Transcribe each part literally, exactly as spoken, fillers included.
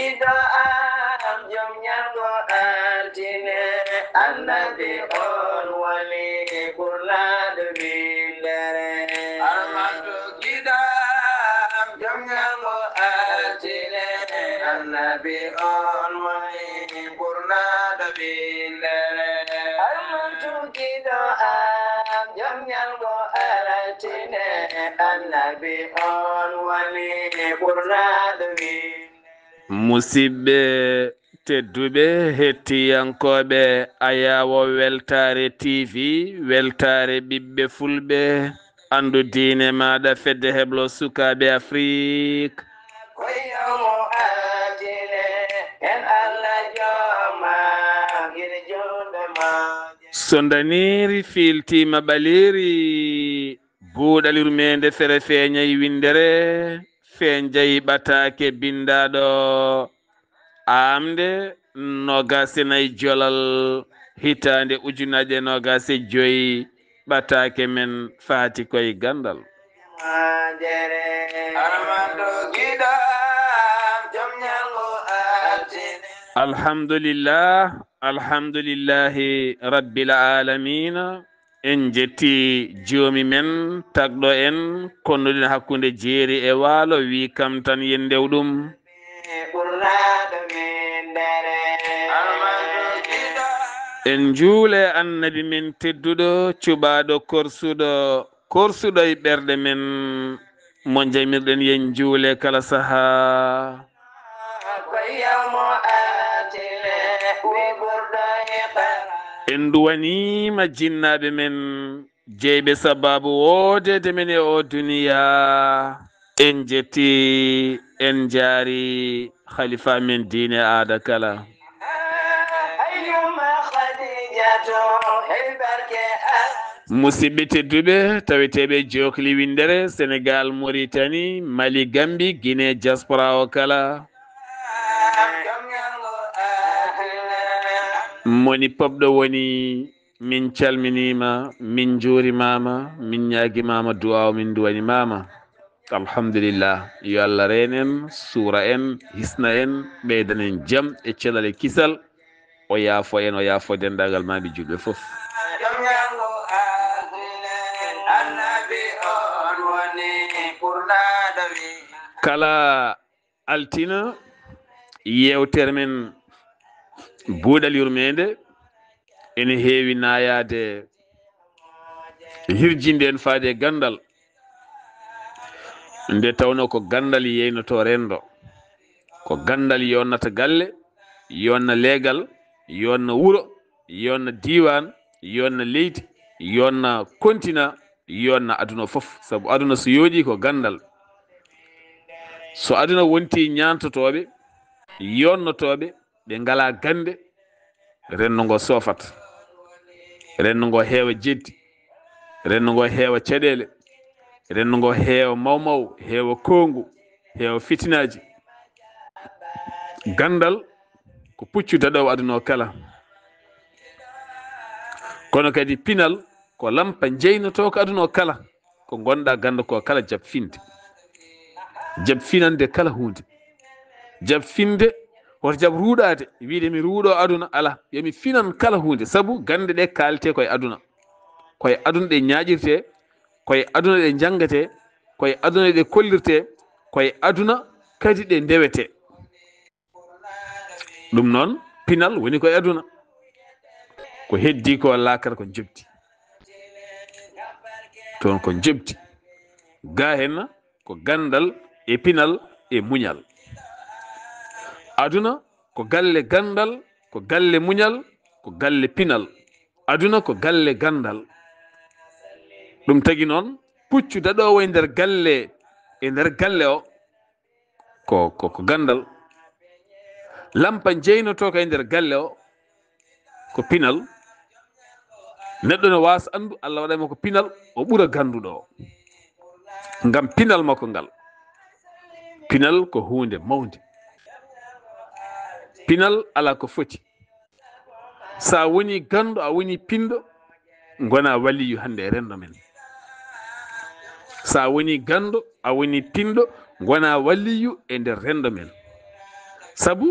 Giɗo am, jom ñalgo altine, annabi on woni ɓurnaɗo windere. Armando giɗo am, jom ñalgo altine, annabi on woni ɓurnaɗo windere. Armando giɗo am, jom ñalgo altine, annabi on woni ɓurnaɗo windere. Musidɓe tedduɓe, hettiyankooɓe Ayaawo Weltaare T V, Weltaare ɓiɓɓe Fulɓe, anndu diine maaɗa, fedde heblo sukaaɓe Afrik. Ko yawmu altine, en Allah jooma, gila juulɓe maaje. So ndaniiri fiiltiima ɓaliiri, buuɗal yurmeende fere feeñay winndere, feeñjay ɓataake binndaaɗo aamde noogaas e nay jolal hitaande ujunaaje noogaas e joy, ɓataake men faati koye ganndal. Alhamdulillah, alhamdulillahi rabbil aalamiina. En njetti joomi men tagɗo en, konnuɗen hakkunde jeeri e waalo, wi kam tan yen ndew ɗum. En njuule annabi men tedduɗo, cuɓaaɗo korsuɗo, korsuɗo e ɓerɗe men, mo njaymirɗen yen njuule kala sahaa. En nduwaniima jinnaaɓe men, jeyɓe sabaabu woodeede men e oo duniyaa. En njetti, en njaari khalifa men diine aada kala. Musidɓe tedduɓe, taweteeɓe Jookli Winndere, Senegaal, Moritani, Mali, Gambi, Gine, diaspora o kala. Moni popɗo woni, min calminiima, min njuurimaama, min ñaagimaama duwaaw, min nduwanimaama. Alhamdulillah. Yo Allah reen en, suura en, hisna en, ɓeydan en jam e cellal e kisal. O yaafo en, o yaafo denndaangal maami juulɓe fof. Kala altina, yeewtere men buuɗal yurmeende ene heewi naayaade, hirjinde en faade e ganndal. Nde tawnoo ko ganndal yeynotoo renndo, ko ganndal yonnata galle, yonna leegal, yonna wuro, yonna diiwaan, yonna leydi, yonna kontina, yonna aduna fof. Sabu aduna so yooɗii ko ganndal. So aduna wontii ñaantotooɓe, yonnotooɓe, ɓe ngalaa gannde, renndo ngo soofat. Renndo ngo heewa jeddi. Renndo ngo heewa caɗeele. Renndo ngo heewa mawmaw, heewa koongu, heewa fitinaaji. Ganndal ko puccu daɗoowo aduna o kala. Kono kadi pinal ko lampa jeynotooka aduna o kala. Ko ngonɗaa ganndo ko kala, jaɓ finde. Jaɓ finande kala huunde. Jaɓ finde, woto jaɓ ruuɗaade, wiide mi ruuɗo aduna, alaa. Yo mi finan kala huunde, sabu gannde ɗe kaaletee koye aduna. Koye aduna ɗe ñaaƴirtee, koye aduna ɗe njanngetee, koye aduna ɗe kollirtee, koye aduna kadi ɗe ndewetee. Ɗum noon, pinal woni ko e aduna. Ko heddii ko laakara ko njoɓdi. Toon ko njoɓdi. Gaa heen ko ganndal e pinal e muñal. Aduna ko galle ganndal, ko galle muñal, ko galle pinal. Aduna ko galle ganndal. Ɗum tagi noon, puccu daɗoowo e nder galle, e nder galle o, ko, ko, ko ganndal. Lampa jeynotooka e nder galle o, ko pinal. Neɗɗo ne waasa anndu, Allah waɗa mo ko pinal, o ɓura gannduɗo o. Ngam pinal makko ngal. Pinal ko huunde mawnde. Pinal alaa ko foti. So a woni ganndo, a woni pinɗo, ngona waliyu hannde e renndo men. So a woni ganndo, a woni pinɗo, ngona waliyu e nder renndo men. Sabu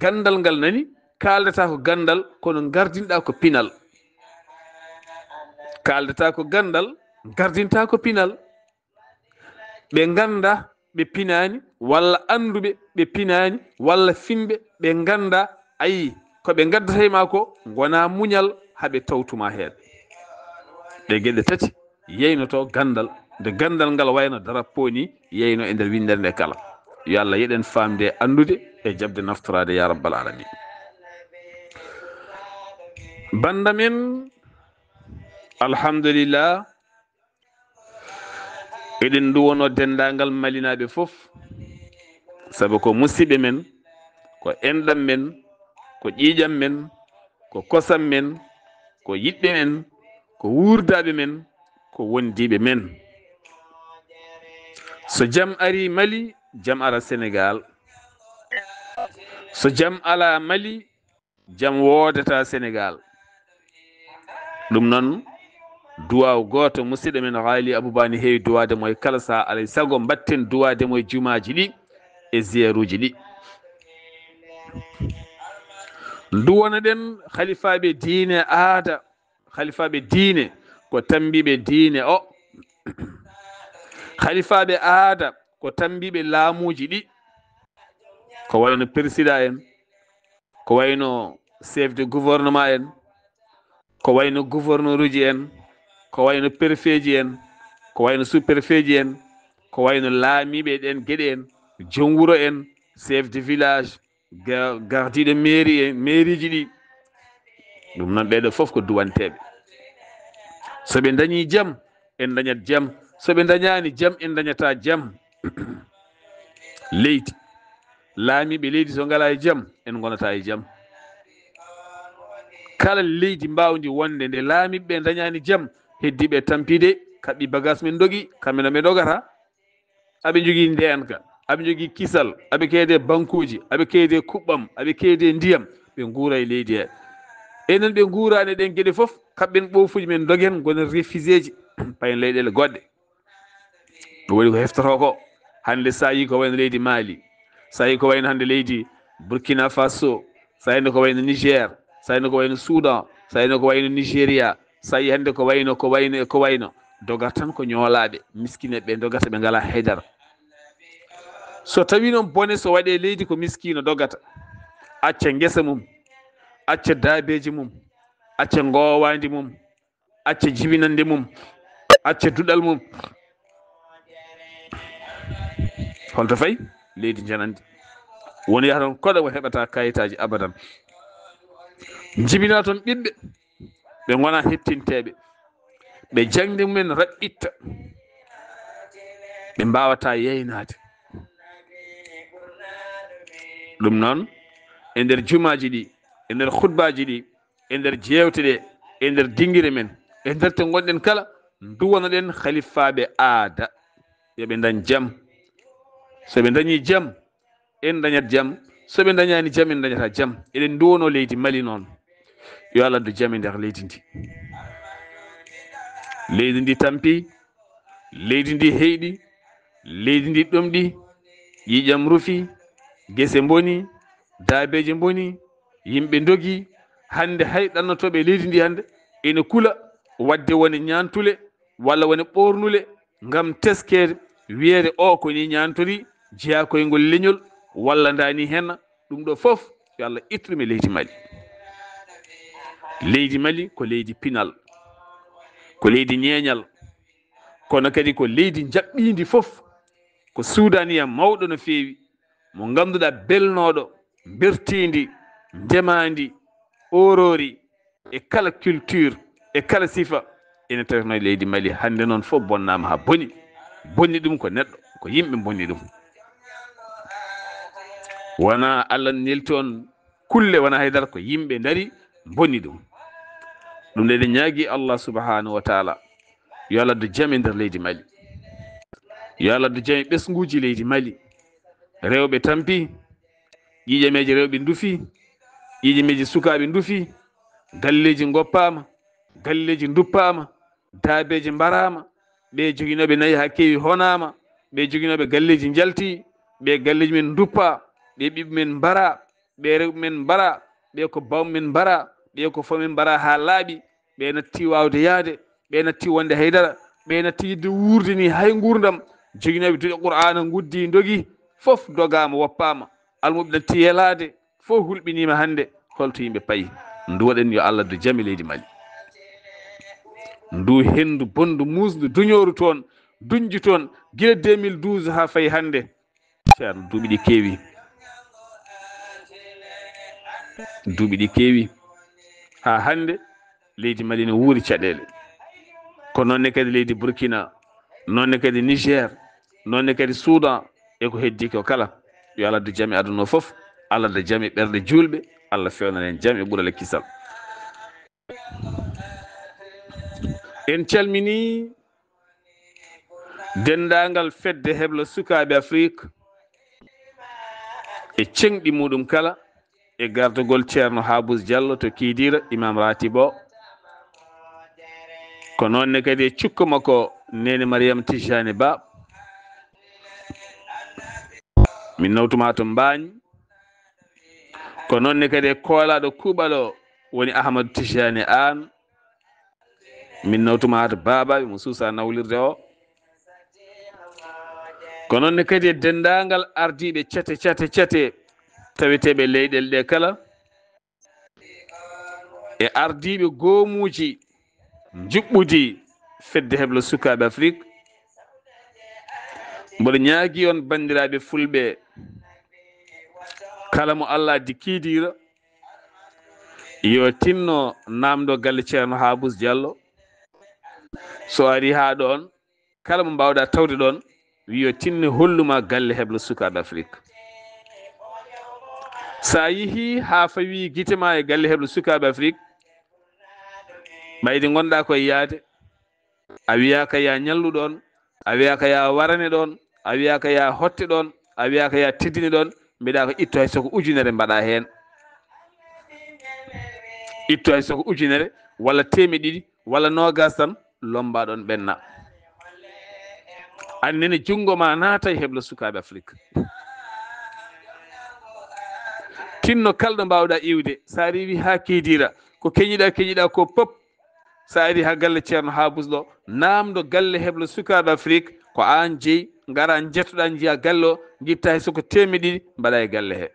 ganndal ngal nani, kaaldata ko ganndal, kono ngardinɗa ko pinal. Kaaldata ko ganndal, ngardinta ko pinal. Ɓe ngannda ɓe pinaani, walla annduɓe ɓe pinaani, walla finɓe ɓe ngannda, ayi, ko ɓe ngaddata e maa ko ngona muñal haa ɓe tawtuma heen. Ɗe geɗe tati yeynoto ganndal, nde ganndal ngal wayno drapeau ni, yeyno e nder winndere nde kala. Yo Allah yeɗen faamde e anndude e jaɓde naftoraade, ya rabbal alamin. Bannda men, alhamdulillah, eɗen nduwono denndaangal Malinaaɓe fof, sabu ko musiɓɓe men, ko enɗam men, ko ƴiiƴam men, ko kosam men, ko yiɗɓe men, ko wuurdaaɓe men, ko wondiiɓe men. So jam arii Mali, jam ara Senegaal. So jam alaa Mali, jam woodata Senegaal. Ɗum noon, duwaaw gooto, musidɗo men Haali Abuba ne heewi duwaade mo e kala sahaa, alay sago mbaɗten duwaade mo e jumaaji ɗi e ziyaruuji ɗi. Nduwanaɗen halifaaɓe diine, aada, halifaaɓe diine ko tammbiiɓe diine o. Halifaaɓe aada ko tammbiiɓe laamuuji ɗi, ko wayno président en, ko wayno chef de gouvernement en, ko wayno gouverneur uji en, ko wayno préfet ji en, ko wayno sous préfet ji en, ko wayno laamiiɓe ɗen geɗe en, joom wuro en, chef de village, ga-, gardiiɗo mairie en, mairie ji ɗi. Ɗum noon, ɓeeɗo fof ko duwanteeɓe. So ɓe ndañii jam, en ndañat jam. So ɓe ndañaani jam, en ndañata jam. Leydi, laamiiɓe leydi so ngalaa e jam, en ngonata e jam. Kala leydi mbaawndi wonde nde laamiiɓe ɓe ndañaani jam, heddiiɓe tampiide, kaɓɓi bagaas men ndogi, kamɓe no ɓe ndogata. Aɓe njogii ndeenka, aɓe njogii kisal, aɓe keedee bankuuji, aɓe keedee kuɓɓam, aɓe keedee ndiyam, ɓe nguura e leydi he. Enen ɓe nguuraani ɗen geɗe fof, kaɓɓen ɓoofuuji men, ndogen, ngonen refuséeji, payen leyɗeele goɗɗe. Ɗum waɗi ko heftotoo ko. Hannde so a yii ko wayno leydi Mali, so a yii ko wayno hannde leydi Burkina Faso, so a yii hannde ko wayno Niger, so a yii hannde ko wayno Soudan, so a yii hannde ko wayno Nigeria, so a yii hannde ko wayno, ko wayno e ko wayno, dogat tan ko ñoolaaɓe, miskineɓe ɓe dogata, ɓe ngalaa haydara. So tawii noon bone so waɗee leydi, ko miskiino dogata, acca ngesa mum, acca daabeeji mum, acca ngoowaandi mum, acca jibinannde mum, acca duɗal mum. Holto fayi? Leydi njanandi. Woni yaha toon koɗa mo heɓata kayitaaji abadan. Jibina toon ɓiɓɓe, ɓe ngona hettinteeɓe. Ɓe jaŋde mumen raɓɓitta. Ɓe mbaawata yeynaade. Ɗum noon, e nder jumaaji ɗi, e nder khutbaaji ɗi, e nder jeewte ɗe, e nder dingire men, e nder to ngonɗen kala, nduwanoɗen halifaaɓe aada, yo ɓe ndañ jam. So ɓe ndañii jam, en ndañat jam. So ɓe ndañaani jam, en ndañata jam. Eɗen nduwano leydi Mali noon. Yo Allah addu jam e nder leydi ndi. Leydi ndi tampi, leydi ndi heyɗi, leydi ndi ɗomɗi, ƴiiƴam rufi, gese mboni, daabeeje mboni, yimɓe ndogi. Hannde hay ɗannotooɓe leydi ndi hannde ene kula waɗde wone ñaantule walla wone ɓoornule ngam teskeede, wiyeede o ko ni ñaantori, jeyaa koye ngol leñol walla ndaa ni henna. Ɗum ɗo fof, yo Allah ittu ɗum e leydi Mali. Leydi Mali ko leydi pinal, ko leydi ñeeñal, kono kadi ko leydi njaɓɓiindi fof. Ko suudaaniya mawɗo no feewi, mo ngannduɗaa belnooɗo, bertiindi, ndemaandi, ooroori, e kala culture, e kala sifa, ene tawnoo e leydi Mali. Hannde noon fof bonnaama haa boni. Bonni ɗum ko neɗɗo, ko yimɓe bonni ɗum. Wonaa Allah nelti on kulle, wonaa haydara, ko yimɓe ndari bonni ɗum. Ɗum ɗo eɗen ñaagi Allah subhanahu wa taala, yo Allah addu jam e nder leydi Mali. Yo Allah addu jam e ɓesnguuji leydi Mali. Rewɓe tampi, ƴiiƴameeji rewɓe ndufi, ƴiiƴameeji sukaaɓe ndufi, galleeji ngoppaama, galleeji nduppaama, daabeeji mbaraama, ɓe joginooɓe nayi haa keewi honaama, ɓe joginooɓe galleeji njalti, ɓe galleeji men nduppa, ɓe ɓiɓɓe men mbara, ɓe rewɓe men mbara, ɓe ko baw men mbara, ɓe ko fo men mbara haa laaɓi, ɓe natti waawde yahde, ɓe natti wonde haydara, ɓe natti yiɗde wuurde ni hay nguurndam, joginooɓe duɗe Qur'aana nguddi ndogi, fof dogaama woppaama, almuɓe natti yelaade, fof hulɓiniima hannde, holto yimɓe payi? Nduwoɗen yo Allah du jam e leydi Mali. Ndu henndu bonndu muusndu duñooru toon, duñju toon, gila deux mille douze haa fayi hannde. Ceerno, duuɓi ɗi keewi. Duuɓi ɗi keewi. Haa hannde, leydi Mali ne wuuri caɗeele. Ko noon ne kadi leydi Burkina, noon ne kadi Niger, noon ne kadi Soudan, e ko heddi ko kala. Yo Allah du jam e aduna o fof, Allah du jam e ɓerɗe juulɓe, Allah fewnan en jam e ɓural e kisal. En calmini denndaangal fedde heblo sukaaɓe Afrik e ceŋɗi muɗum kala, e gardugol Ceerno Habous Diallo to Kidira, Imam Ratib o. Ko noon ne kadi e cukko makko, Neene Mariam Tijani Ba. Min nawtuma to Mbaañ. Ko noon ne kadi e koolaaɗo kuuɓal o woni Ahmadu Tijani Aan. Min nawtuma haa to baabaaɓe mo suusa nawlirde o. Ko noon ne kadi e denndaangal ardiiɓe cate, cate, cate, taweteeɓe leyɗeele ɗe kala, e ardiiɓe goomuuji njuɓɓudi fedde heblo sukaaɓe Afrik. Mboɗo ñaagii on, banndiraaɓe fulɓe, kala mo Allah addi Kidira, yo tinno naamndo galle Ceerno Habous Diallo. So ari haa ɗoon, kala mo mbaawɗa tawde ɗoon, wi yo tinno holluma galle heblo sukaaɓe Afrik. So a yehii haa fawi gite ma e galle heblo sukaaɓe Afrik, ɓayde ngonɗa ko e yahde, a wiyaaka ya ñallu ɗoon, a wiyaaka ya warane ɗoon, a wiyaaka ya hotte ɗoon, a wiyaaka ya teddine ɗoon, mbiɗa ko itto hay soko ujunere mbaɗa heen. Itto hay soko ujunere, walla teemeɗe ɗiɗi, walla noogas tan, lomba ɗoon ɓenna. Annene junngo ma naata e heblo sukaaɓe Afrik. Tinno kala ɗo mbaawɗa iwde, so a rewi haa Kidira, ko keñiɗa, keñiɗa ko pop, so a ari haa galle Ceerno Habous ɗo, naamndo galle heblo sukaaɓe Afrik, ko aan jeyi, ngara njettoɗa, njiya galle o, ngitta hay soko teemeɗe ɗiɗi, mbaɗa e galle he.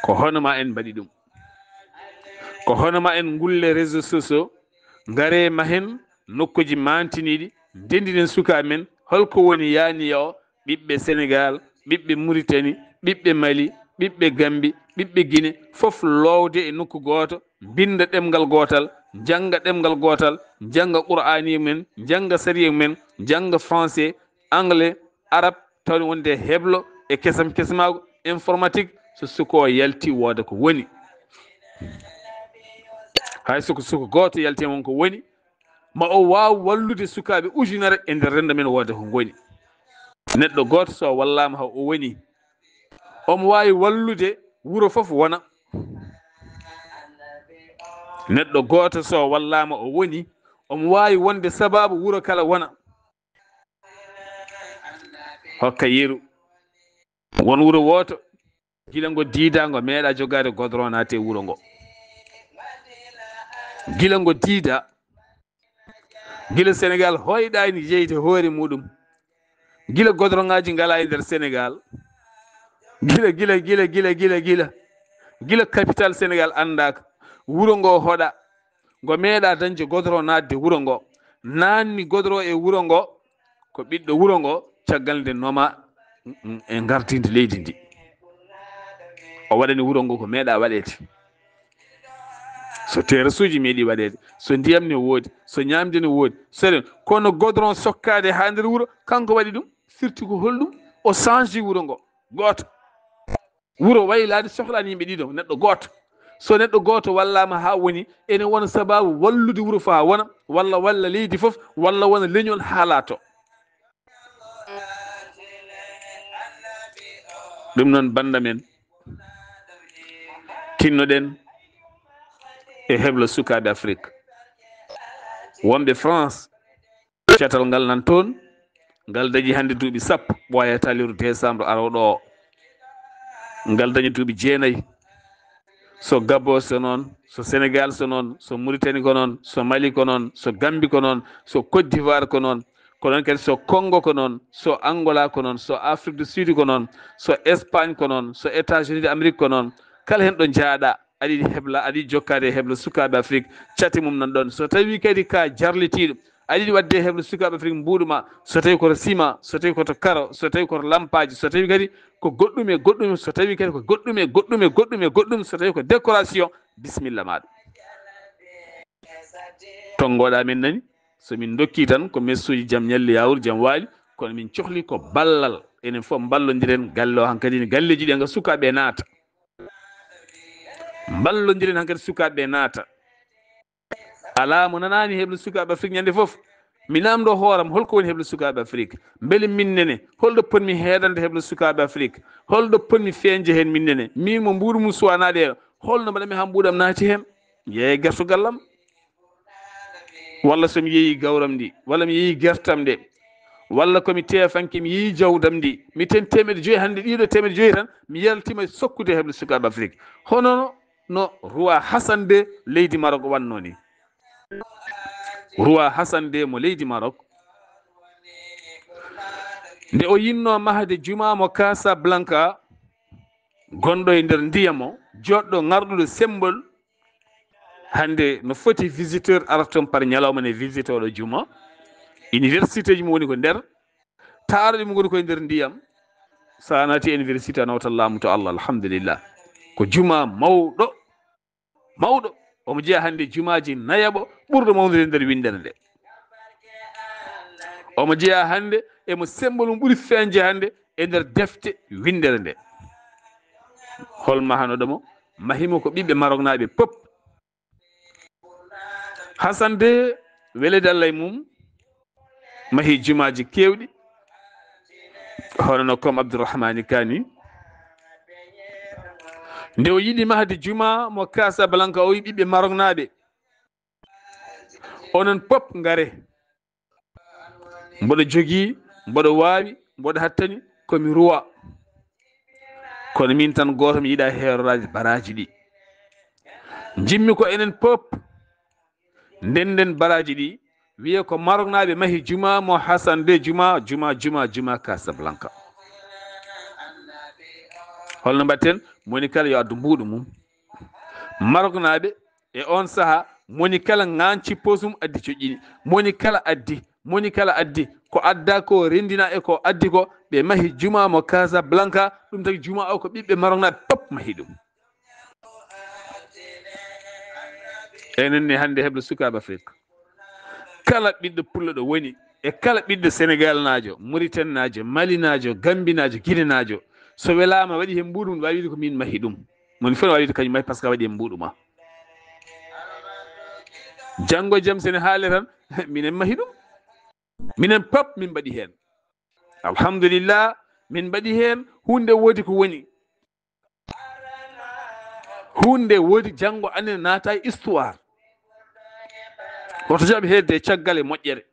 Ko hono ma en mbaɗi ɗum. Ko hono ma en ngulle réseaux sociaux, ngare ma hen nokkuuji maantiniiɗi, ndenndinen sukaaɓe men, holko woni yaaniya o, ɓiɓɓe Senegaal, ɓiɓɓe Muritani, ɓiɓɓe Mali, ɓiɓɓe Gambi, ɓiɓɓe Gine, fof loowde e nokku gooto, mbinnda ɗemngal gootal, njannga ɗemngal gootal, njannga Qur'aaniya mum en, njannga sariya mum en, njannga français, anglais, arab, tawde wonde heblo e kesam kesamaagu, informatique, so suko o yalti wooda ko woni. Hay so ko suko gooto yalti e mon ko woni, ma o waaw wallude sukaaɓe ujunere e nder renndo men wooda ko ngoni. Neɗɗo gooto so wallaama haa o woni, omo waawi wallude wuro fof wona. Neɗɗo gooto so wallaama o woni, omo waawi wonde sabaabu wuro kala wona. Hokka yeru. Won wuro wooto, gila ngo diida, ngo meeɗa jogaade godron naate wuro ngo. Gila ngo diida, gila Senegaal hoyɗaani jeyde hoore muɗum, gila godroŋaaji ngalaa e nder Senegaal, gila, gila, gila, gila, gila, gila, gila capital Senegaal anndaaka, wuro ngo hoɗa, ngo meeɗa dañde godron naatde wuro ngo, naanni godron e wuro ngo, ko ɓiɗɗo wuro ngo, caggal nde noma e ngardinde leydi ndi. O waɗani wuro ngo ko meeɗa waɗeede. So terasuuji meeɗi waɗeede, so ndiyam ne woodi, so ñaamde ne woodi, so eɗen, kono godron sokkaade haa nder wuro, kanko waɗi ɗum, firti ko holɗum? O change wuro ngo, gooto. Wuro waylaade sohlaani yimɓe ɗiɗo, neɗɗo gooto. So neɗɗo gooto wallaama haa woni, ene wona sabaabu wallude wuro faa wona, walla walla leydi fof, walla wona leñol haa laato. Ɗum noon, bannda men, tinnoɗen e heblo sukaaɓe Afrik. Wonɓe France, catal ngal nan toon, Ngal dañi hannde duuɓi sappo, ɓooyata lewru décembre arooɗo o. Ngal dañi duuɓi jeenayi. So Gabon so noon, so Sénégal so noon, so Mauritanie ko noon, so Mali ko noon, so Gambie ko noon, so Côte d'Ivoire ko noon, ko noon kadi so Congo ko noon, so Angola ko noon, so Afrique du Sud ko noon, so Espagne ko noon, so États-Unis d'Amérique ko noon. Kala heen ɗo njaaɗa, aɗa yiɗi hebla, aɗa yiɗi jokkaade e hebla sukaaɓe Afrique, cate mum nan ɗoon. So tawii kadi ka jarlitiiɗo, aɗa yiɗi waɗde hebla sukaaɓe Afrique mbuuɗu ma, so tawii koto sima, so tawii koto karo, so tawii koto lampaaji, so tawii kadi ko goɗɗum e goɗɗum, so tawii kadi ko goɗɗum e goɗɗum e goɗɗum e goɗɗum, so tawii ko décoration, bisimilla maaɗa. Tonngoɗa min nani, so min dokki tan ko messuuji jam ñalli yaawur, jam waali, kono min cohli ko ballal. Enen fof mballondiren galle o, hankadi ne galleeji ɗi nga sukaaɓe naata. Mballondiren hankadi sukaaɓe naata. Alaa mo nanaani heblo sukaaɓe Afrik ñande fof. Mi naamndo hooram, holko woni heblo sukaaɓe Afrik? Mbele min nene, holɗo potmi heedande heblo sukaaɓe Afrik? Holɗo potmi feeñde heen min nene? Min mo mbuuɗu mum suwanaade, holno mbaɗami haa mbuuɗam naati heen? Yeeya gertogallam. Walla so mi yeeyi gawram ndi, walla mi yeeyi gertam nde, walla ko mi teefanke, mi yeeyi jawdam ndi, mi ten teemeɗe joyi hannde, ɗiɗo teemeɗe joyi tan, mi yaltima e sokkude heblo sukaaɓe Afrik. Hono no Roi Hassan deux leydi Maroc wannoo ni. Roi Hassan deux mo leydi Maroc, nde o yinnoo mahde juma mo Casablanca, gonɗo e nder ndiyam o, joɗɗo ŋarɗuɗo sembol, hannde no foti visiteur ara toon par ñalawma ne visite oɗo juma. Université ji mum woni ko nder, taaro ɗi mum woni koye nder ndiyam. So a naati université a nawtat laamu to Allah, alhamdulillah. Ko juma mawɗo, mawɗo. Omo jeyaa hannde jumaaji nayaɓo ɓurɗo mawnude nder winndere nde. Omo jeyaa hannde emo sembol mum ɓuri feeñde hannde e nder defte winndere nde. Hol mahanoɗo mo? Mahimo ko ɓiɓɓe Maroknaaɓe pop. Hassan deux, weleede Allah e mum, mahi jumaaji keewɗi, hono no Kom Abdourahmani Kani. Nde o yiɗi mahde juma mo Casablanca, o wi ɓiɓɓe Maroknaaɓe, onon pop ngare. Mboɗo jogii, mboɗo waawi, mboɗo hattani, ko mi ruwa. Kono min tan gooto mi yiɗa heeroraade baraaji ɗi. Njimmi ko enen pop ndenden baraaji ɗi, wiye ko Maroknaaɓe mahi juma mo Hassan deux, juma, juma, juma, juma Casablanca. Holno mbaɗten? Moni kala yo addu mbuuɗu mum. Maroknaaɓe e on saha, moni kala ŋaanci poosum addi coƴƴini. Moni kala addi, moni kala addi. Ko adda ko, renndina e ko addi ko, ɓe mahi juma mo Casablanca, ɗum tagi juma o ko ɓiɓɓe Maroknaaɓe pop mahi ɗum. Enen ne hannde heblo sukaaɓe Afrik. Kala ɓiɗɗo pullo ɗo woni, e kala ɓiɗɗo Senegalnaajo, Mauritannaajo, Malinaajo, Gambinaajo, Guinenaajo, so welaama waɗi heen mbuuɗu mum, waawi wiide ko min mahi ɗum. Moni fof ne waawi wiide kañum mahi, par ce que a waɗi heen mbuuɗu ma. Janngo e jam, so ne haale tan, minen mahi ɗum. Minen pop min mbaɗi heen. Alhamdulillah, min mbaɗi heen huunde, woodi ko woni. Huunde woodi, janngo anen naata e histoire. Woto jaɓ heedde caggal e moƴƴere.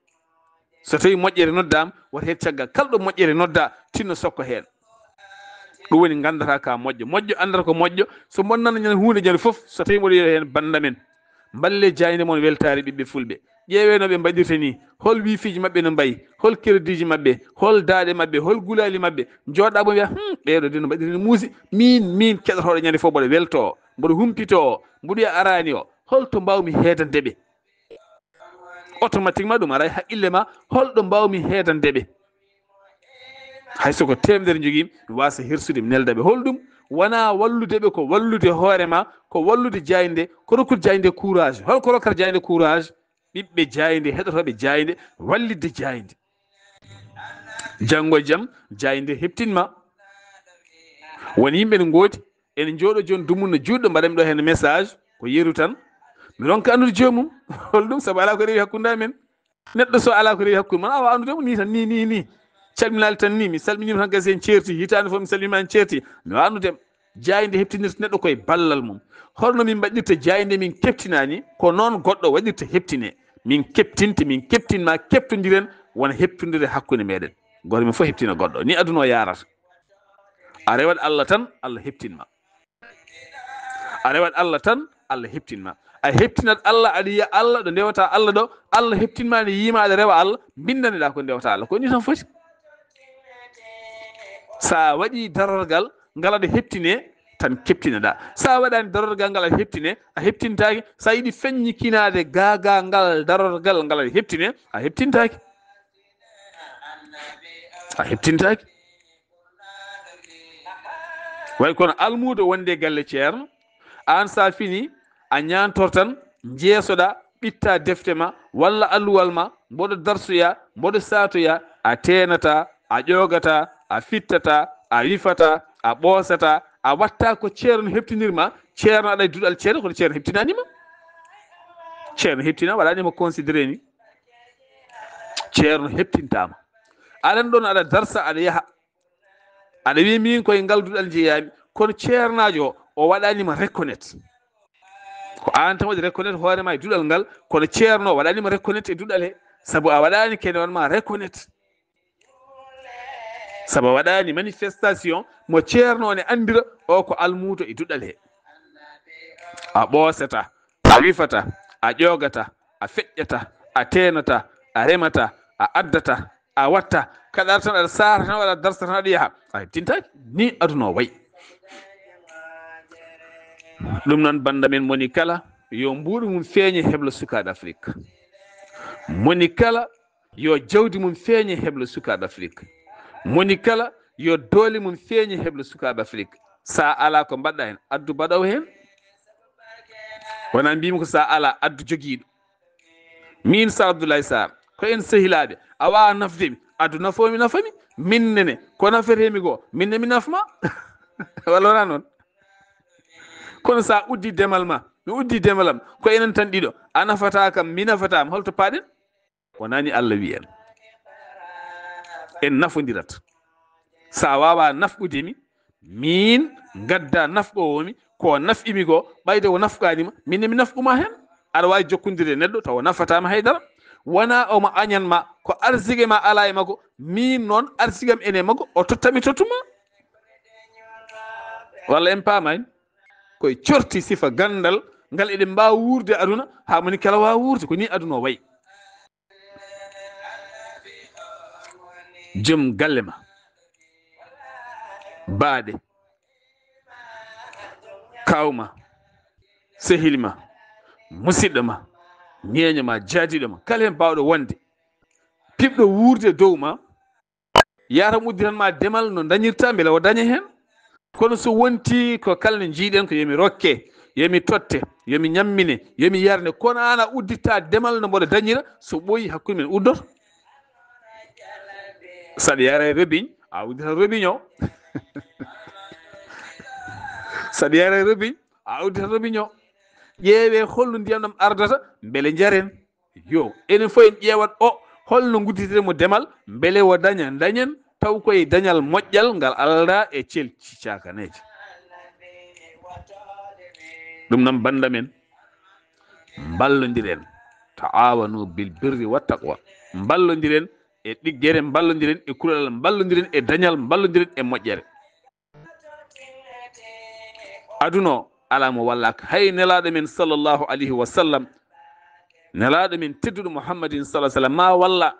So tawi moƴƴere noddaama, woto heed caggal. Kala ɗo moƴƴere nodda, tinno sokko heen. Ɗum woni nganndata ka moƴƴo. Moƴƴo anndata ko moƴƴo. So mon nana ñande huunde ñande fof, so tawi mboɗo yiya heen bannda men. Mballe jaaynde mon weltaare ɓiɓɓe fulɓe. Ƴeewee no ɓe mbaɗirta ni. Hol wiifiiji maɓɓe no mbayi? Hol kerediiji maɓɓe? Hol daaɗe maɓɓe? Hol gulaali maɓɓe? Njooɗa mo wiya, "Hmm, ɓeeɗo de no mbaɗiri no muusi." Miin, miin keɗotooɗo ñande fof mboɗo weltoo, mboɗo humpitoo, mboɗo wiya, "Araani o, hol to mbaawmi heedande ɓe?" Automatiquement ɗum ara e haqqille ma, "Hol ɗo mbaawmi heedande ɓe?" Hay so ko teemedere njogii, mi waasa hersude, mi nelda ɓe. Hol ɗum? Wonaa wallude ɓe, ko wallude hoore ma, ko wallude jaaynde, ko rokkude jaaynde courage. Hol ko rokkata jaaynde courage? Ɓiɓɓe jaaynde, heɗotooɓe jaaynde, wallitde jaaynde. Janngo e jam, jaaynde heptin ma. Won yimɓe ne ngoodi, ene njooɗo jooni dumunna juutɗo, mbaɗa mi ɗo heen message, ko yeru tan. Mi ronka anndude joomum. Hol ɗum? Sabu alaa ko rewi hakkunde amen. Neɗɗo so alaa ko rewi hakkunde mon, a waawaa anndude mo nii tan, nii, nii, nii. Calminaali tan nii, mi salminiima tan, gasi en ceerti, hitaande fof mi salminiima en ceerti. Mi waawaa anndude mo. Jaaynde heptinirta neɗɗo koye ballal mum. Holno min mbaɗirta jaaynde min keptinaani? Ko noon goɗɗo waɗirta heptine. Min keptinte, min keptin ma, keptondiren, wona heptondire hakkunde meɗen. Gooto men fof heɓtina goɗɗo. Ni aduna o yaarata. A rewat Allah tan, Allah heɓtin ma. A rewat Allah tan, Allah heɓtin ma. A heɓtinat Allah, aɗa yiya Allah ɗo ndewata Allah ɗo, Allah heɓtin ma, ne yiima aɗa rewa Allah, mbindaneɗa ko ndewata Allah. Ko ni tan foti. Sa waɗi darorgal ngal, aɗa heɓtine tan keɓtinoɗa. Sa waɗani darorgal ngal, aɗa heɓtine, a heɓtintaki. Sa yiɗi feññikinaade gaagangal darorgal ngal, aɗa heɓtine, a heɓtintaki. A heɓtintaki. Way kono almuudo wonde galle ceerno, aan sa fini, a ñaantor tan, jeesoɗa, ɓitta defte ma, walla alluwal ma, mboɗo darsoya, mboɗo saatoya, a teenata, a ƴoogata, a fittata, a wifata, a ɓoosata, a watta ko ceerno heɓtinirma, ceerno aɗa e duɗal ceerno, kono ceerno heɓtinanima. Ceerno heɓtina, waɗanima considéré ni. Ceerno heɓtintama. Aɗan ɗon aɗa darsa, aɗa yaha. Aɗa wiya min koye ngal duɗal jeeyami, kono ceernaajo o, o waɗanima reconnaître. Ko aan tan waɗi reconnaître hoore ma e duɗal ngal, kono ceerno o waɗanima reconnaître e duɗal he, sabu a waɗani kene on ma reconnaître. Sabu a waɗani manifestation mo ceerno o ne anndira o ko almuudo e duɗal he. A ɓoosata, a wifata, a ƴoogata, a feƴƴata, a teenata, a remata, a addata, a watta, kaɗa tan aɗa saara tan, waɗa darsa tan, aɗa yaha. A heɓtintaki, ni aduna o wayi. Ɗum noon, bannda men moni kala, yo mbuuɗu mum feeñe heblo sukaaɓe Afrik. Moni kala, yo jawdi mum feeñe heblo sukaaɓe Afrik. Moni kala, yo doole mum feeñe heblo sukaaɓe Afrik. Sa ala ko mbaɗɗa heen, addu baɗowo heen. Wona mbimi ko sa ala, addu jogiiɗo. Min sa Abdoulaye Sarr, ko en sehilaaɓe, a waawa nafde mi, addu nafoomi, nafa mi. Min nene, ko nafetee mi ko, min ne mi naf ma. Walla wona noon? Kono sa uddi demal ma, mi uddi demalam, ko enen tan ɗiɗo, a nafata kam, mi nafata ma, holto paaɗen? Wonani Allah wi en. En nafondirat. Sa waawa nafɗude mi, min ngadda nafɗowo mi, ko nafɗi mi ko, ɓayde o nafɗani ma, min ne mi nafɗu ma heen. Aɗa waawi jokkondirde e neɗɗo tawa o nafata ma haydara. Wona omo añan ma, ko arsike ma ala e makko, min noon arsikam ene makko, o totta mi tottu ma. Walla en paamani? Koye corti sifa ganndal ngal eɗen mbaawa wuurde aduna, haa moni kala waawa wuurde, ko ni aduna o wayi. Joom galle ma, baaɗe, kaaw ma, sehil ma, musidɗo ma, ñeeño ma, jaadiiɗo ma, kala heen baawɗo wonde, piɓɗo wuurde dow ma, yaram udditan ma demal no dañirta mbele o daña heen. Kono so wonti ko kala ne njiiɗen ko yo mi rokke, yo mi totte, yo mi ñammine, yo mi yarne, kono aan a udditta demal no mboɗo dañira, so ɓooyi hakkunde men uddoto. Saɗa yara e robiñ, a udditat robiñ o. Saɗa yara e robiñ, a udditat robiñ o. Ƴeewe holno ndiyam ɗam ardata, mbele njaren. Yo, enen fof en ƴeewat o, holno ngudditirten mo demal, mbele o daña, dañen, taw koye dañal moƴƴal ngal aldaa e celci cakaneeje. Ɗum noon, bannda men, mballondiren, taawanu bil birri wa taqwa. Mballondiren e ɗiggere, mballondiren e kulolal, mballondiren e dañal, mballondiren e moƴƴere. Aduna o, alaa mo wallaaka. Hay Nelaaɗo men, sallallahu alayhi wa sallam, Nelaaɗo men tedduɗo Muhammadin, sallallahu alayhi wa sallam, ma walla.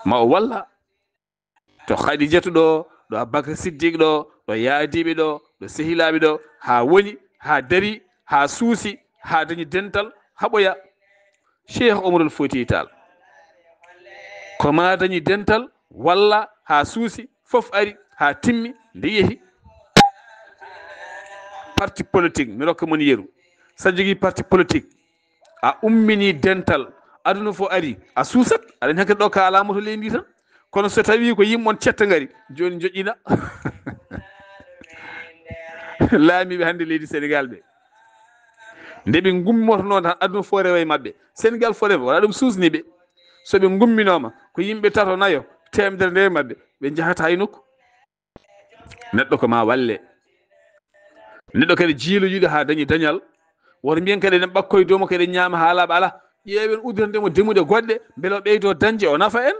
Ma o walla. To Khadijatu ɗo, ɗo Abubakar Siddiq ɗo, ɗo yaadiiɓe ɗo, ɗo sehilaaɓe ɗo, haa woni, haa dari, haa suusi, haa dañi dental, haɓoya. Cheikh Omarul Fouti Tall. Ko ma dañi dental, walla haa suusi, fof ari, haa timmi, nde yehi. Parti politique, mi rokka mon yeru. Sa jogii parti politique, a ummini dental, aduna fof ari, a suusat, aɗa hakkadi ɗo ka alaa moto leydi ndi tan. Kono so tawi ko yimɓe on cetta ngari, jooni joƴƴina. Laamiiɓe hannde leydi Sénégal ɓe, nde ɓe ngummotonoo tan, aduna fof rewa e maɓɓe. Sénégal fof rewa, wala ɗum suusni ɓe. So ɓe ngumminooma, ko yimɓe tato, nayo, teemedere nde maɓɓe, ɓe njahata hay nokku. Neɗɗo ko ma walle. Neɗɗo kadi jiiloyiiɗo haa dañi dañal. Woto mbiyen kadi eɗen ɓakkoye dow makko, eɗen ñaama haa laaɓa, alaa. Ƴeewen udditande mo demuɗe goɗɗe, mbele o ɓeydo dañde, o nafa en.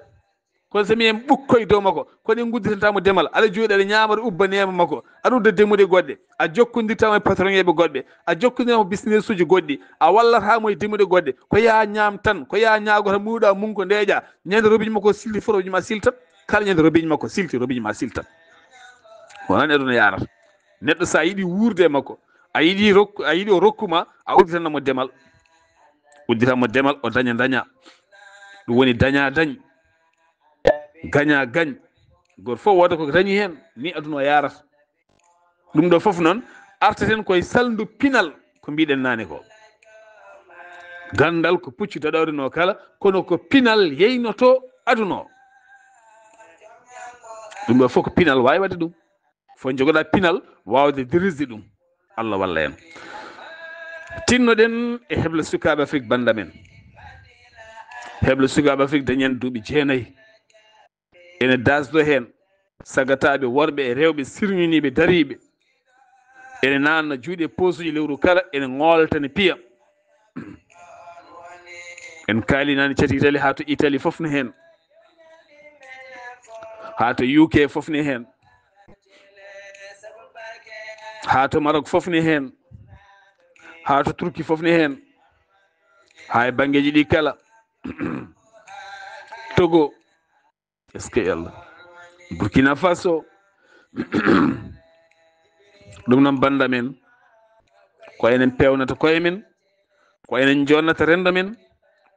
Kono so mi en ɓukkoy dow makko, kono en ngudditanta mo demal. Aɗa jooɗi, aɗa ñaama, aɗa ubba neema makko. Aɗa udda demuɗe goɗɗe. A jokkondirta mo e patron eɓe goɗɓe. A jokkondirta mo business uji goɗɗi. A wallata mo e demuɗe goɗɗe. Ko yaa ñaam tan, ko yaa ñaago tan, muuɗa mum ko ndeeƴa. Ñande robiñ makko silti fof, robiñ ma siltat. Kala ñande robiñ makko silti, robiñ ma siltat. Ko noon aduna yaarata. Neɗɗo so a yiɗi wuurde e makko, a yiɗi rokku, a yiɗi o rokku ma, a udditan mo demal. Udditan mo demal, o daña, daña. Ɗum woni daña, dañ. Gaña, gañ. Gooto fof wooda ko dañi heen, ni aduna o yaarata. Ɗum ɗo fof noon, artaten koye salndu pinal, ko mbiɗen naane ko. Ganndal ko puccu daɗoore no kala, kono ko pinal yeynoto aduna o. Ɗum ɗo fof ko pinal waawi waɗde ɗum. Fof jogoɗa pinal waawde dirisde ɗum. Allah walla en. Tinnoɗen e heblo sukaaɓe Afrik bannda men. Heblo sukaaɓe Afrik dañen duuɓi jeenayi. Ene dasdo heen sagataaɓe worɓe e rewɓe sirñiniiɓe dariiɓe. Ene naanna juuɗe poosuji lewru kala, ene ngoolta, ne piya. En kaalinaani cati Italie haa to Italie fof ne heen. Haa to U K fof ne heen. Haa to Maroc fof ne heen. Haa to Turki fof ne heen. Haa e banngeeji ɗi kala. Togo. Est-ce que Allah? Burkina Faso. Ɗum noon bannda men, ko enen peewnata koye men, ko enen jonnata renndo men,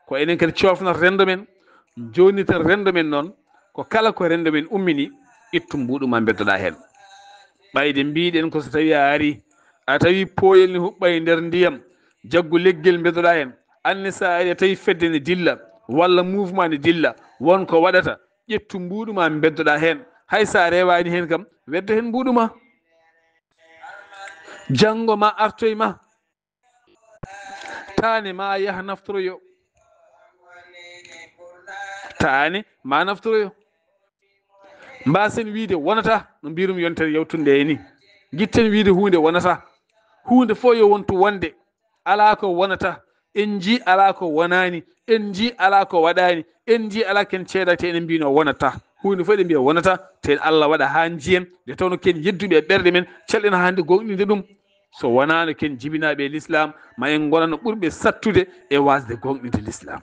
ko enen kadi coofnata renndo men, jonnita renndo men noon, ko kala ko renndo men ummini, ittu mbuuɗu ma mbeddoɗa heen. Ɓayde mbiɗen ko so tawi a ari, a tawi pooyel ne huɓɓa e nder ndiyam, jaggu leggel mbeddoɗa heen. Anne so a ari a tawi fedde ne dilla, walla mouvement ne dilla, won ko waɗata, ƴettu mbuuɗu ma mbeddoɗa heen. Hay so a rewaani heen kam, weddo heen mbuuɗu ma. Janngo ma artoy ma. Taane ma yaha naftoroyo. Taane ma naftoroyo. Mbasen wiide wonata, no mbirum yontere yawtunde e ni. Gitten wiide huunde wonata. Huunde fof yo wontu wonde. Alaa ko wonata. En njii alaa ko wonaani. En njii alaa ko waɗaani. En njii alaa ken ceedaaki, te enen mbino wonata. Huunde fof eɗen mbiya wonata, te Allah waɗa haa njiyen, nde tawno ken yedduɓe e ɓerɗe men, calɗen haa hannde gooŋɗinde ɗum. So wonaano ken jibinaaɓe e Lislaam, ma en ngonano ɓurɓe sattude e waasde gooŋɗinde Lislaam.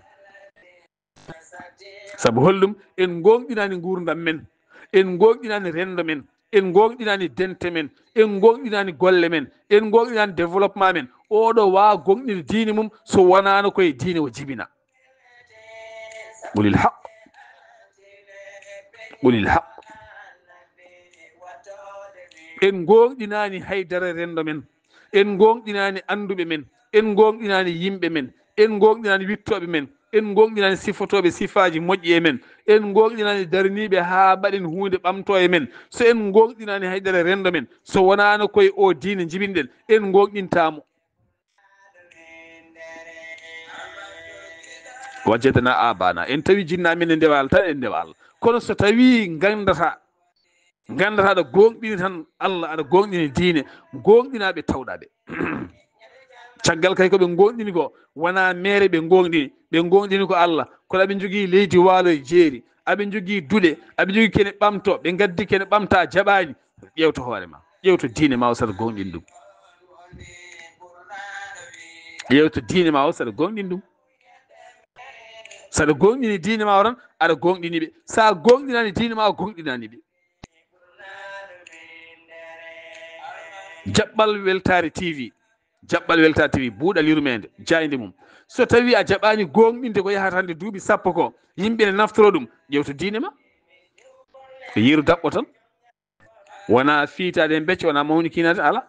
Sabu holɗum? En gooŋɗinaani nguurndam men, en gooŋɗinaani renndo men, en gooŋɗinaani dente men, en gooŋɗinaani golle men, en gooŋɗinaani développement men. Oɗo waawa gooŋɗinde diine mum so wonaano ko e diine o jibina. Qulil haq. Qulil haq. En gooŋɗinaani haydara renndo men. En gooŋɗinaani annduɓe men. En gooŋɗinaani yimɓe men. En gooŋɗinaani wittooɓe men. En gooŋɗinaani sifotooɓe sifaaji moƴƴi e men. En gooŋɗinaani daraniiɓe haa mbaɗen huunde ɓamtoo e men. So en gooŋɗinaani haydara renndo men, so wonaano ko e o diine njibinɗen, en gooŋɗintaa mo. Wajjatana abana. En tawi jinna men e ndewal tan, en ndewal. Kono so tawi nganndata, nganndata aɗa gooŋɗini tan Allah, aɗa gooŋɗini diine, gooŋɗinaaɓe tawɗaaɓe. Caggal kay ko ɓe gooŋɗini ko, wonaa meere ɓe gooŋɗini, ɓe gooŋɗini ko Allah. Kono aɓe njogii leydi waalo e jeeri, aɓe njogii duɗe, aɓe njogii kene ɓamto, ɓe ngaddi kene ɓamta, jaɓaani. Ƴeewto hoore ma, ƴeewto diine ma o, saɗa gooŋɗini ɗum. Ƴeewto diine ma o, saɗa gooŋɗini ɗum. Saɗa gooŋɗini diine ma o tan, aɗa gooŋɗini ɓe. Sa gooŋɗinaani diine ma o, gooŋɗinaani ɓe. Jaɓɓal Weltaare T V. Jaɓɓal Weltaare T V, buuɗal yurmeende, jaaynde mum. So tawi a jaɓaani gooŋɗinde ko yahata hannde duuɓi sappo ko, yimɓe ne naftoro ɗum, ƴeewto diine ma. Ko yeru daɓɓo tan. Wonaa fiitaade e becce, wonaa mawnikinaade, alaa.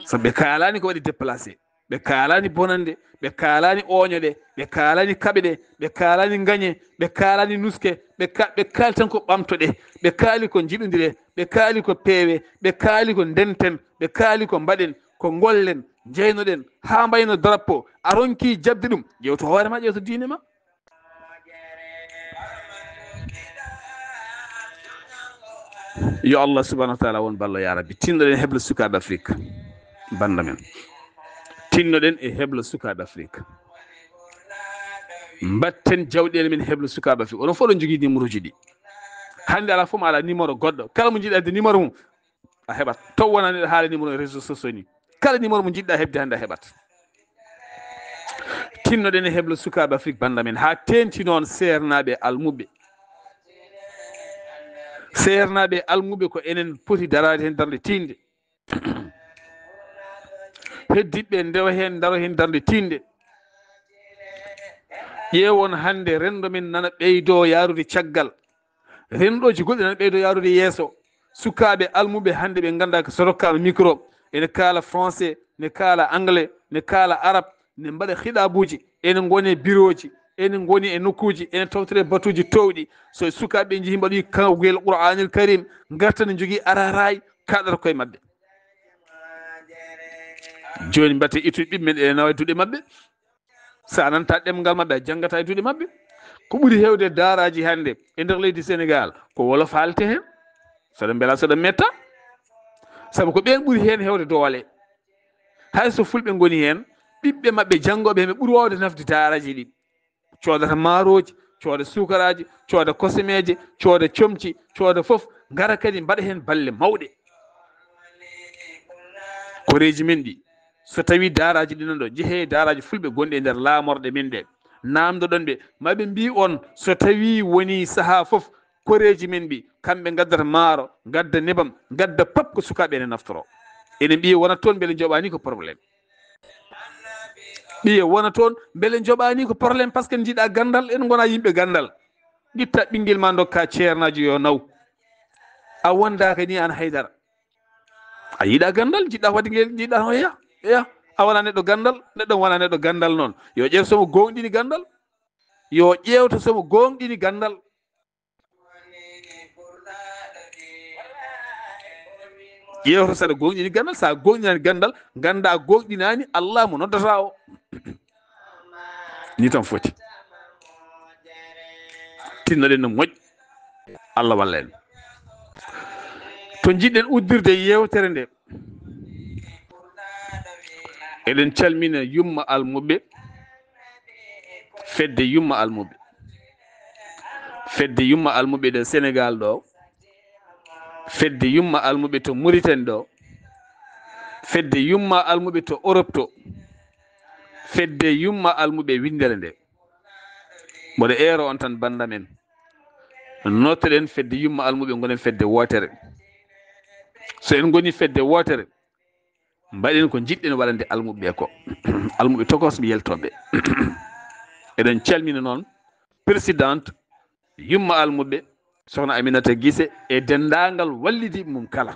Sabu ɓe kaalaani ko waɗi déplacé. Ɓe kaalaani bonannde, ɓe kaalaani ooño ɗe, ɓe kaalaani kaɓe ɗe, ɓe kaalaani ngañe, ɓe kaalaani nuske, ɓe ka-, ɓe kaali tan ko ɓamto ɗe, ɓe kaali ko njiɗondire, ɓe kaali ko peewe, ɓe kaali ko ndenten, ɓe kaali ko mbaɗen, ko ngollen, njeynoɗen, haa mbayno drapeau, a ronkii jaɓde ɗum, ƴeewto hoore ma, ƴeewto diine ma. Yo Allah subhanahu wa taala won ballo ya rabbi. Tinnoɗen heblo sukaaɓe Afrik. Bannda men. Tinnoɗen e heblo sukaaɓe Afrik. Mbatten jawɗeele men heblo sukaaɓe Afrik. Onon fof ɗon jogii numéro ji ɗi. Hannde alaa fof mo alaa numéro goɗɗo. Kala mo njiɗa adde numéro mum, a heɓat. Taw wonaa neɗɗo haala numéro e réseaux sociaux ni. Kala numéro mo njiɗɗa heɓde hannde a heɓat. Tinnoɗen e heblo sukaaɓe Afrik bannda men, haa teenti noon seernaaɓe almuɓɓe. Seernaaɓe almuɓe ko enen poti daraade heen darnde tiinde. Heddiɓɓe ndewa heen, ndaro heen darnde tiinde. Ƴeewon hannde renndo men nana ɓeydoo yaarude caggal. Renndooji goɗɗi nana ɓeydoo yaarude yeeso. Sukaaɓe almuɓe hannde ɓe nganndaa ko so rokkaama micro, ene kaala français, ne kaala anglais, ne kaala arab, ne mbaɗa hiɗaabuuji, ene ngoni e birooji, ene ngoni e nokkuuji, ene tawtore batuuji toowɗi. So sukaaɓe njii mbaɗi kawgel Qur'aanil Karim, ngarta ne njogii araaraay, kaɗata koye maɓɓe. Jooni mbaɗte ittude ɓiɓɓe men ene nawa e duɗe maɓɓe. So a nanta ɗemngal maɓɓe, a janngata e duɗe maɓɓe. Ko ɓuri heewde daaraaji hannde e nder leydi Senegaal, ko wolof haalte heen. Soɗo mbela, soɗo metta. Sabu ko ɓeen ɓuri heen heewde doole. Hay so fulɓe ngoni heen, ɓiɓɓe maɓɓe janngooɓe heen ɓe ɓuri waawde nafde daaraaji ɗi. Coodata maarooji, cooda suukaraaji, cooda kosemeeje, cooda comci, cooda fof, ngara kadi mbaɗa heen balle mawɗe. Koreeji men ɗi, so tawii daaraaji ɗi nan ɗo, njehee daaraaji fulɓe gonɗi e nder laamorɗe men ɗe, naamndoɗon ɓe, ma ɓe mbii on, so tawii wonii sahaa fof, koreeji men ɗi, kamɓe ngaddata maaro, ngadda nebam, ngadda pop ko sukaaɓe ene naftoro. Ene mbiye wona toon mbele njoɓaani ko problème. Ɓiye wona toon, mbele njoɓaani ko problème, parce que njiɗa ganndal, en ngona yimɓe ganndal. Ngitta ɓinngel ma, ndokka ceernaajo yo naw. A wondaaka ni aan haydara. A yiɗa ganndal, njiɗɗa waɗde ngel, njiɗɗa hoya. Ya, a wona neɗɗo ganndal, neɗɗo wona neɗɗo ganndal noon. Yo ƴeew so mo gooŋɗini ganndal. Yo ƴeewto so mo gooŋɗini ganndal. Ƴeewto saɗa gooŋɗini ganndal, so a gooŋɗinani ganndal, ngannda a gooŋɗinani Allah mo noddata o. Ni tan foti. Tinnoɗen no moƴƴi. Allah walla en. To njiɗɗen uddirde yeewtere nde, eɗen calmina yumma almuɓɓe, fedde yumma almuɓɓe. Fedde yumma almuɓɓe ɗo Senegaal ɗo, fedde yumma almuɓɓe to Muritani ɗo, fedde yumma almuɓɓe to Europe to, fedde yumma almuɓɓe winndere nde. Mboɗo eero on tan, bannda men. Nootoɗen fedde yumma almuɓɓe, ngonen fedde wootere. So en ngoni fedde wootere, mbaɗen ko njiɗɗen waɗande almuɓɓe ko. Almuɓɓe tokos, mi yeltooɓe. Eɗen calmina noon présidente yumma almuɓɓe, Sokhna Aminata Guissé, e denndaangal wallidiiɓe mum kala.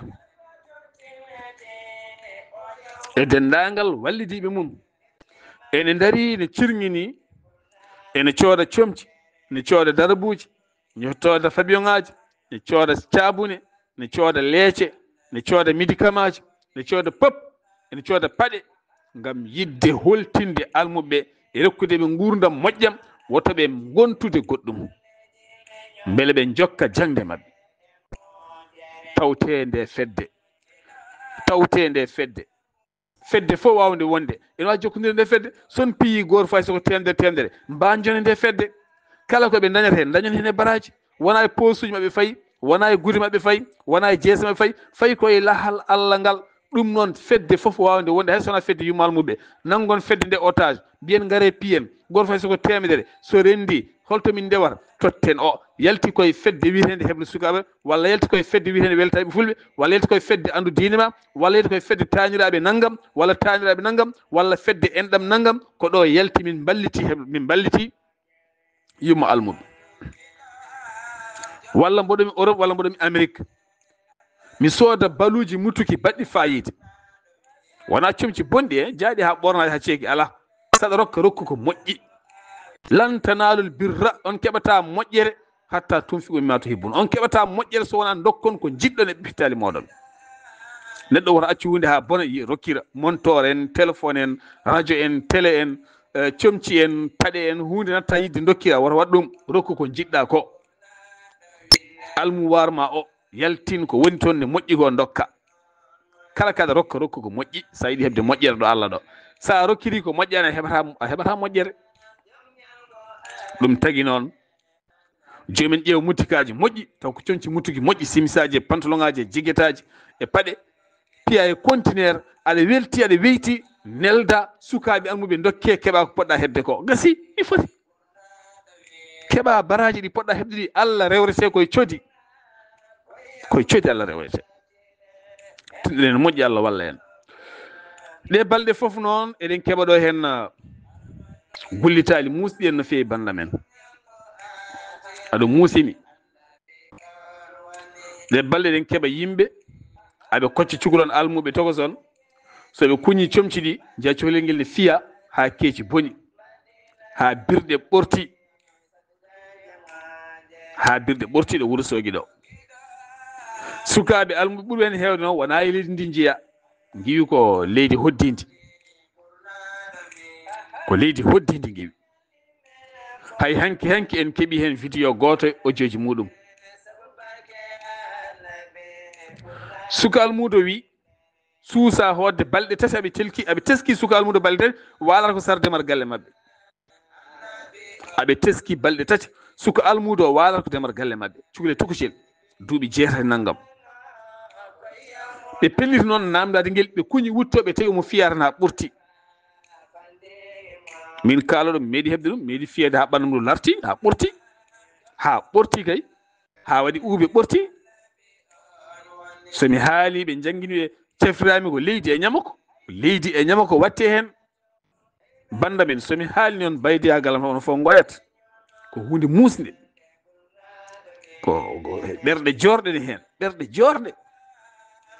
E denndaangal wallidiiɓe mum. Ene ndarii, ne cirŋinii, ene cooda comci, ne cooda darabuuji, ne cooda fabiyoŋaaji, ne cooda caabune, ne cooda leece, ne cooda médicamentji, ne cooda pop, ene cooda paɗe, ngam yiɗde holtinde almuɓɓe e rokkude ɓe nguurndam moƴƴam, woto ɓe ngontude goɗɗum. Mbele ɓe njokka jaŋde maɓɓe. Tawtee nde fedde. Tawtee nde fedde. Fedde fof waawnde wonde, ene waawi jokkondirde nde fedde. So on piyi gooto fay so ko teemedere teemedere, mbaanjone nde fedde. Kala ko ɓe ndañata heen, ndañon heen e baraaji. Wonaa e poosuuji maɓɓe fayi, wonaa e gude maɓɓe fayi, wonaa e jeese maɓɓe fayi, fayi ko e lahal Allah ngal. Ɗum noon, fedde fof waawnde wonde, hay so wonaa fedde yumma almuɓɓe, nanngon fedde nde otage, mbiyen ngaree piyen, gooto fay so ko teemedere, so renndii, holto min ndewata? Totten o, yalti koye fedde wiyeteende Heblo Sukaaɓe, walla yalti koye fedde wiyeteende Weltayɓe Fulɓe, walla yalti koye fedde Anndu Diine Ma, walla yalti koye fedde Taaniraaɓe nanngam, walla taaniraaɓe nanngam, walla fedde enɗam nanngam, ko ɗo yalti min mballiti, heb-, min mballiti yumma almuɓɓe. Walla mboɗo mi Europe, walla mboɗo mi Amérique. Mi sooda baluuji mutuki baɗɗi faayiida. Wonaa comci bonɗi, e jaaɗi haa ɓornaaɗi haa ceeki, alaa. Saɗa rokka, rokku ko moƴƴi. Lan tanaalul birra, on keɓataa moƴƴere, hattaa tunfiqu mimmaa tuhibbun. On keɓataa moƴƴere so wonaa ndokkon ko njiɗɗon e ɓiɓɓe taali mooɗon. Neɗɗo woto accu huunde haa bona, yi-, rokkira. Montoor en, téléphone en, radio en, télé en, eh, comci en, paɗe en, huunde natta yiɗde ndokkira, woto waɗ ɗum. Rokku ko njiɗɗaa ko. Almuwaar ma o, yaltin ko woni toon ne moƴƴi ko, ndokka. Kala kaɗa rokka, rokku ko moƴƴi, so a yiɗi heɓde moƴƴere ɗo Allah ɗo. So a rokkiri ko moƴƴaani, a heɓataa, a heɓataa moƴƴere. Ɗum tagi noon, joomen ƴeewa mutikaaji moƴƴi, taw ko coñci mutuki moƴƴi, simisaaji e pantoloŋaaji e jigetaaji e paɗe, piya e kontineer, aɗa welti, aɗa weyti, nelda sukaaɓe almuɓe, ndokke, keɓa ko poɗɗa heɓde ko. Gasi, mi foti. Keɓa baraaji ɗi poɗɗa heɓde ɗi, Allah rewrete koye codi. Koye codi Allah rewrete. Tinɗen moƴƴi, Allah walla en. Ɗe balɗe fof noon, eɗen keɓa ɗo heen, ah, gullitaali muusɗi en no feewi bannda men. Aɗo muusini. Ɗe balɗe eɗen keɓa yimɓe, aɓe kocca cukalon almuɓe tokoson, so ɓe kuñi comci ɗi, njiya cukalel ngel ne fiya haa keeci boni, haa birɗe ɓorti, haa birɗe ɓorti ɗo Wuro Soogi ɗo. Sukaaɓe almuɓe ɓurɓe heen heewde noon, wonaa e leydi ndi njiya, ngiwi ko leydi hoddindi. Ko leydi hoddindi ngiwi. Hay hanki hanki en keɓi heen video gooto e audio ji muɗum. Suka almuudo wi, suusa hoodde balɗe tati aɓe telki, aɓe teski suka almuudo balɗe tati, waalata ko sara demal galle maɓɓe. Aɓe teski balɗe tati, suka almuudo o waalata ko demal galle maɓɓe. Cukalel tokosel, duuɓi jeetati nanngam. Ɓe pelliti noon naamndaade ngel, ɓe kuñi wutto, ɓe tawi omo fiya tan haa ɓurti. Min kaaloɗo, mi meeɗi heɓde ɗum, mi meeɗi fiyeede haa ɓanndu ndu larti, haa ɓurti, haa ɓurti kay, haa waɗi uube ɓurti. So mi haali, ɓe njanngini ɓe, cafrirami ko leydi e ñamako, leydi e ñamako watte heen. Bannda men, so mi haali noon, baydiyaagal am, hono fof ngoyat. Ko huunde muusnde. Ko, ko ɓerɗe joorɗe ne heen, ɓerɗe joorɗe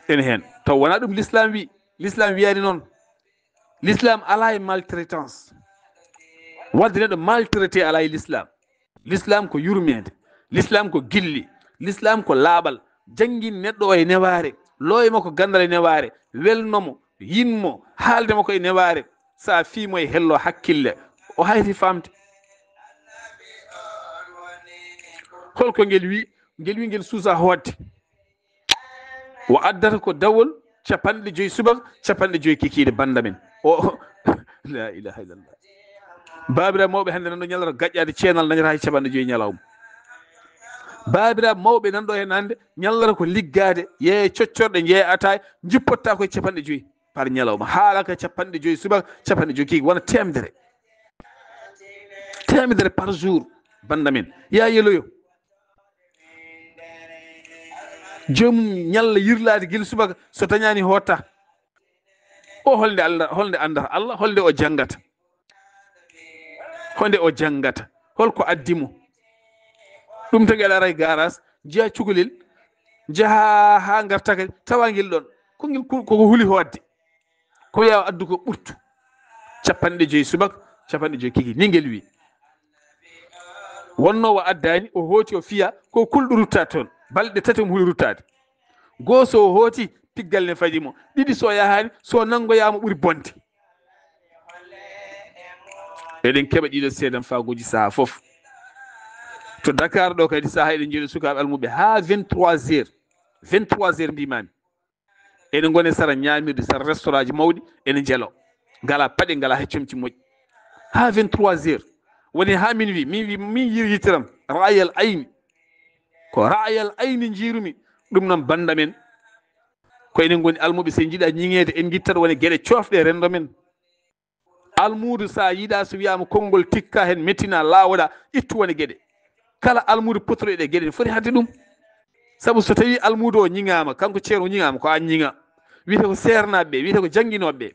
ene heen. Taw wonaa ɗum l'islam wi, l'islam wiyaani noon. L'islam alaa e maltraitance. Waɗde neɗɗo maltraité alaa e l'islam. L'islam ko yurmeende. L'islam ko gilli. L'islam ko laaɓal. Janngin neɗɗo o e newaare. Looymo ko ganndal e newaare. Welnomo, yinmo, haaldemo ko e newaare. Sa fiimo e hello hakkille, o hayti faamde. Holko ngel wi? Ngel wi ngel suusa hoodde. O addata ko dawol capanɗe joyi subaka, capanɗe joyi kikiiɗe bannda men. O, la ilaha illallah. Baabiraaɓe mawɓe hannde nan ɗo ñalata gaƴƴaade ceenal dañata hay capanɗe joyi ñalawma. Baabiraaɓe mawɓe nan ɗo heen hannde ñalata ko liggaade, yeeye coccorɗe, njeeya ataaya, njippotta koye capanɗe joyi par ñalawma. Haala ka capanɗe joyi subaka, capanɗe joyi kikiiɗe, wona teemedere. Teemedere par jour, bannda men. Ya yeloyo. Joomum ñalla yirlaade gila subaka, so dañaani hotta. O holnde Allah, holnde anndata Allah, holnde o janngata? Holnde o janngata? Holko addi mo? Ɗum tagi aɗa ara e garas, njiya cukalel, njaha haa ngarta kadi, tawa ngel ɗon. Ko ngel, ko, koko huli hoodde. Ko wiya o addu ko ɓurtu. Capanɗe joyi subaka, capanɗe joyi kikiiɗe. Ni ngel wi. Wonno o addaani, o hooti o fiya, ko kulɗo rutta toon. Balɗe tati omo huli ruttaade. Goo so o hooti, piggal ne fadi mo. Ɗiɗi so o yahaani, so o nanngoyaama ɓuri bonde. Eɗen keɓa ɗiɗo seedan fagooji saha fof. To Dakar ɗo kadi saha eɗen njeɗo sukaaɓe almuɓe haa vingt-trois heures. Vingt-trois heures mbimami. Ene ngone sara ñaamirde, sara restaurant ji mawɗi, ene njelo. Ngala paɗe, ngala hay comci moƴƴi. Haa vingt-trois heures. Woni haa min wi, min wi, min yir yittiram. Ra'ayal ayni. Ko ra'ayal ayni njiirumi. Ɗum noon bannda men. Ko enen ngoni almuɓe, so en njiɗa ñiŋeede, en ngittat wone geɗe coofɗe renndo men. Almuudo, so a yiɗa, so wiyaama konngol tikka heen, mettina, laawoɗa, ittu wone geɗe. Kala almuudo potuɗo e ɗe geɗe, ne foti haɗde ɗum. Sabu so tawii almuudo o ñiŋaama, kanko ceerno o ñiŋaama, ko aan ñiŋa. Wiyete ko seernaaɓe ɓe, wiyete ko jannginooɓe ɓe.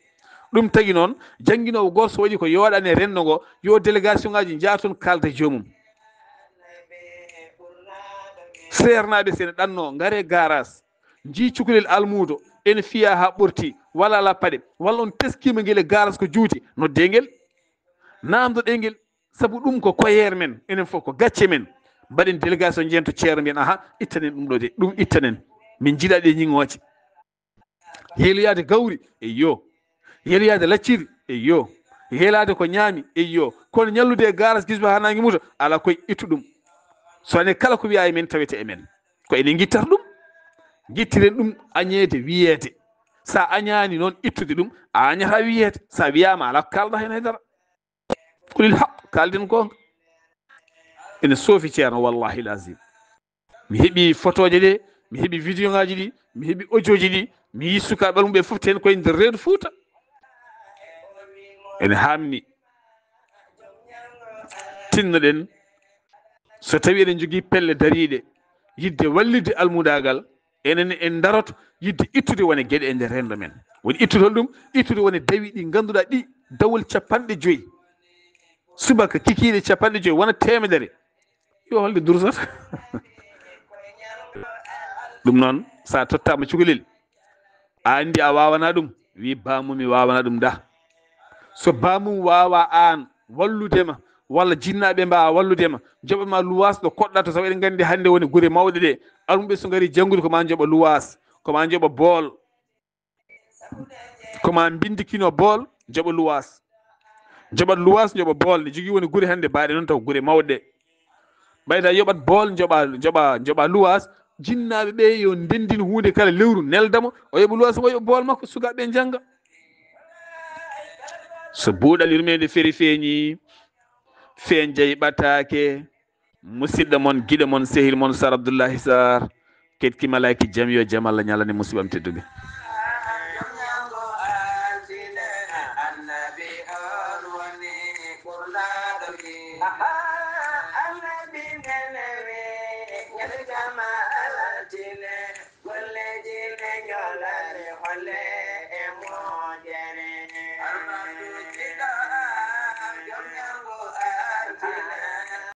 Ɗum tagi noon, jannginoowo gooto so waɗi ko yooɗani e renndo ngo, yo délégation ngaaji njaha toon kaalda e joomum. Seernaaɓe, so ene ɗanno, ngare garas. Njii cukalel almuudo ene fiya haa ɓorti, walla alaa paɗe, walla on teskiima ngel e garas ko juuti, noddee ngel, naamndoɗee ngel, sabu ɗum ko koyeer men, enen fof ko gacce men. Mbaɗen délégation, njehen to ceerno, mbiyen, aha, ittanen ɗum ɗo de, ɗum ittanen. Min njiɗa ɗe ñiŋooje. Yeloyaade gawri, eyyo. Yeloyaade lacciri, eyyo. Yeelaade ko ñaami, eyyo. Kono ñallude e garas, gis ba haa naange muta, alaa, koye ittu ɗum. So ne kala ko wiyaa e men, tawete e men. Ko enen ngittata ɗum. Ngittiren ɗum añeede wiyeede. So a añaani noon ittude ɗum, a añataa wiyeede. So a wiyaama, alaa ko kaalɗaa heen hay dara. Qulil haq, kaalden goonga. Ene soofi, Ceerno, wallahi lazim. Mi heɓi fotooje ɗe, mi heɓi vidéo ngaji ɗi, mi heɓi audio ji ɗi, mi yi sukaaɓe almuɓe fof ten koye nder reedu Fuuta. Ene haamni tinnoɗen, so tawi eɗen jogii pelle dariiɗe yidde wallitde almudaagal, enen en daroto yidde ittude wone geɗe e nder renndo men. Woni ittude hol ɗum? Ittude wone dawi ɗi ngannduɗaa ɗi dawol capanɗe joyi. Subaka kikiiɗe capanɗe joyi, wona teemedere. Yo holde dursata. Ɗum noon, so a tottaama cukalel, a anndi a waawanaa ɗum, wi baamum mi waawanaa ɗum da. So baamum waawa aan wallude ma, walla jinnaaɓe mbaawa wallude ma, njoɓa ma luwaas ɗo koɗɗa to, sabu eɗen nganndi hannde woni gure mawɗe ɗe. Almuɓe so ngari janngude ko ma njoɓa luwaas, ko ma njoɓa bool, ko ma mbinndi kino bool, njoɓa luwaas. Njoɓat luwaas, njoɓa bool, ne jogii woni gure hannde baaɗe noon taw gure mawɗe. Ɓayda yoɓat bool, njoɓa, njoɓa, njoɓa luwaas, jinnaaɓe ɓe yo ndenndin huunde kala lewru, nelda mo, o yoɓa luwaas, o yoɓa bool makko, sukaaɓe ɓe njannga. So buuɗal yurmeende feri feeñi, feen jey ɓataake, musidɗo mon, giɗo mon, sehil mon, Sar Abdullahi Sar, ketki malaaki jam, yo jam Allah ñalane musiɓam tedduɓe.